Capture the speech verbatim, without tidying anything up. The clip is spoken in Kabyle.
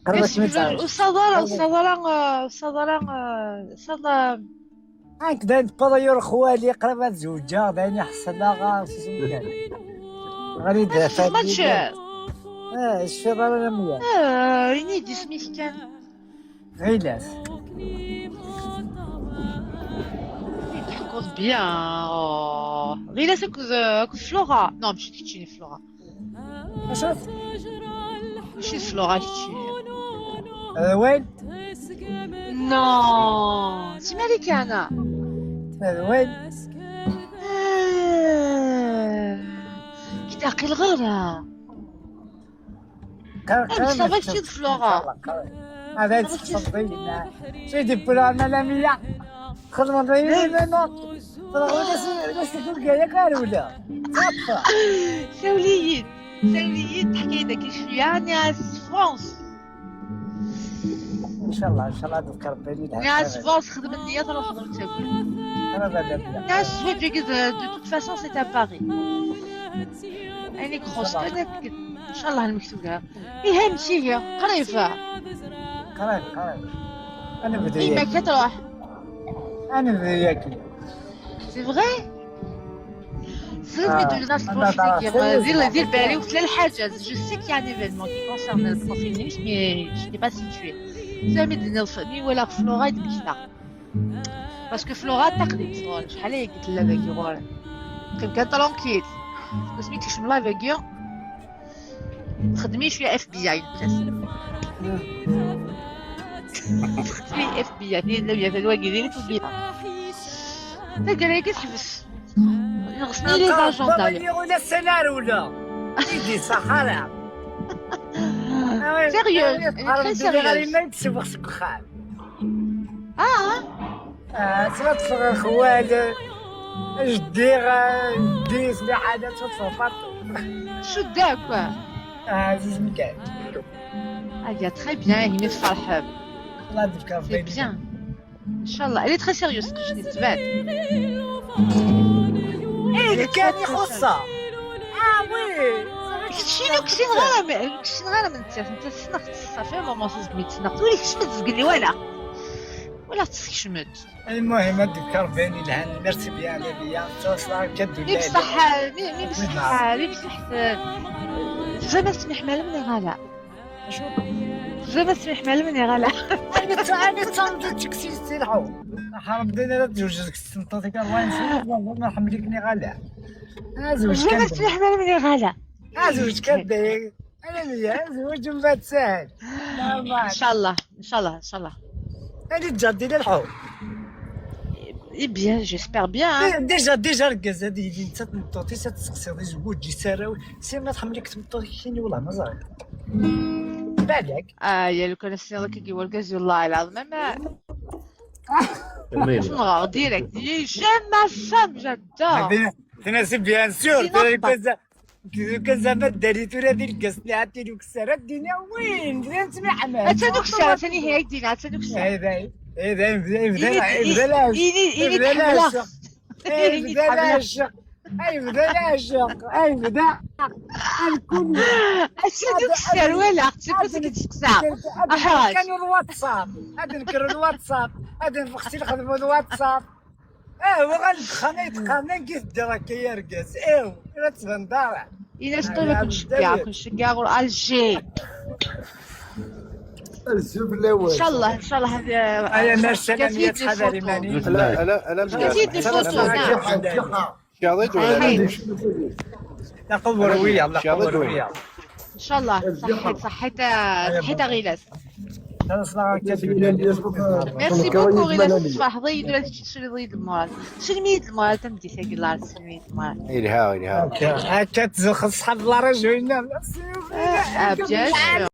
Qrib ad Yes, kem-id-sɛic. Usaḍara, usaḍara, usaḍara, usaḍara. Nekk d ayen tewweḍ yur xwali, qrib ad zewǧeɣ, d ayen iḥeṣleɣ, ah, s isem kan. Ɣer-i d Acu txedmeḍ? Ah, ur tecfiḍ ara lamya. Ah, ini-d isem-ik kan. Ɣilas. Tḥekkuḍ bien. Oh. Ɣilas akked, akked Flora. Non, mačči d keččini Flora. Acu? Mačči d Flora keččini. D wayen? Non, d Marikana. D wayen? Ah, ki d-aqil ɣer. Amek ça va, kečč d Flora? Hada yettxeṣṣeb dinna. Sidi Pula Malamiya. Txedmeḍ ayen iman-nneɣ. Txedmeḍ ayen iman-nneɣ. Sawel-iyi-d. Sawel-iyi-d. Teḥka-yi-d akka cwiya. Rniɣ-as France. Inchallah, inchallah, ad d-tqerreb. Rniɣ-as France, xdem nniya, truḥeḍ ur ttagad. Rniɣ-as zzwaǧ-agi, de, de toute façon, c'est à Paris. Ayen i ixuṣṣ kan ad d-tged. Inchallah, lmektub. Ihi, amek ihi? Qrib. Qrib, qrib. Ad nebdu yagi. Yemma-k ad truḥ. Ad nebdu yagi. C'est vrai? Tesliḍ mi d-ula s tṛuḥt-agi, di, di lbal-iw tella lḥaǧa. Je sais qu'il y a un événement qui concerne le profil, mais je n'ai pas situé. Tesliḍ mi d-tenniḍ, mi walaɣ Flora i d-mmektaɣ. Parce que Flora d taqdimt ɣur-i, acḥal ayagi tella dagi ɣur-i. Teqqim kan tranquille. Asmi tekcem live-agi, txeddem-iyi cwiya F B I. Txeddem-iyi F B I, tella F B I, tella wagi, diri-t wagi. Taggara-agi teḥbes. Neɣsen-iyi les agents d'ailleurs. Ula ssana ula. I d-iṣaḥ ara. Sérieux, elle est très sérieuse. Ɣer yemma i d-ssiweɣ seg uxxam. Ah. Ah, ttwaṭṭfeɣ xwal, jeddi, ah, jeddi-s, liḥala, ttwaṭṭfeɣ baṭel. Cudda, quoi. Ah, ɛziz mkan. Ah, ya, très bien, imi tferḥem. Allah d-fkeṛ. C'est bien. Inchallah. Elle est très sérieuse, teqcict-nni tban. Eh, kan ixuṣṣa. Ah, oui. Keččini ur k-ssineɣ ara, ma, ur k-ssineɣ ara ma nettat, nettat ssneɣ-tt, ça fait un moment segmi tt-ssneɣ. Tura kecmet zgelli, walaɣ. Walaɣ-tt tekcem-d. Lmuhim, ad d-tefk Rebbi ayen yelhan. Merci bien, Lilia. Ttwaṣla akka d-ula. Mi bṣaḥ, mi, mi bṣaḥ, mi bṣaḥ, t-, tebɣam ad tesmiḥmalem neɣ ala? Acu? Tebɣam ad tesmiḥmalem neɣ ala? Ani tt-, ani ttameḍ tiksit si lḥu. Ḥaram din ara tezweǧ deg tmeṭṭut-ik ṛebɛin sna, ma ḥemmel-ik neɣ ala. Azweǧ kan. Tebɣam ad tesmiḥmalem neɣ ala? Azweǧ kan dayeg. Ana mya, azweǧ mbeɛd sahel. Inchallah, inchallah, inchallah. Ani ǧǧa din lḥu. Eh bien, j'espère bien, hein. Déjà, déjà, argaz ad yili netta d tmeṭṭut-is ad tseqsiḍ izewweǧ-is arraw, si ma tḥemmel-ik tmeṭṭut-ik kini, wallah ma ẓriɣ. Balak. Ah, ya lukan ass-nni akka i urgaz, wallahi lɛaḍim, ama ffɣeɣ direct. J'aime ma femme, j'adore. Tenna-as bien sûr, tura lukan zama ddari tura d irgazen iɛeddi luksar ad d-iniɣ win d anetmiḥamal. Atan uksar, atan ihi ay d-iniɣ, atan uksar. Ay d ay, ay d ay, yebda, yebda, yebda lɛecc. Yebda lɛecc. Ay, yebda lɛecc. Ay, yebda lɛecc. Ay, yebda. Alkul. Atan uksar, walaɣ-tt, atan uksar. Aḥraǧ. Kan WhatsApp. Ad nker WhatsApp. Ad nfex si lxedma d WhatsApp. Ah, wa ɣer ddexxan ay d-qqaren, angi teddiḍ akka, ay argaz? Ew, ur la tettbaneḍ ara. Ini-as ṭṭif, ad ken-ceggeɛ, ad ken-ceggeɛ ɣer Alger. Azul fell-awen. Inchallah, inchallah, ad, ay, ad, amer ssalam, ttxabar iman-im. Ala, ala, ala. Ttxabar iman-im. Caḍit wala? Ay. Laqewwer wiyaḍ, laqewwer wiyaḍ. Inchallah, ṣaḥḥit, ṣaḥḥit, ṣaḥḥit a Ɣilas. Merci beaucoup, Ɣilas, tferḥeḍ-iyi-d, ula d kečč tesselmeḍ-iyi-d lmural. Selmi-yi-d lmural tameddit-agi, Allah, selmi-yi-d lmural. Yelha, yelha. Akka, akka tzexxeḍ ṣṣḥab la région-ina. Ah, bien sûr.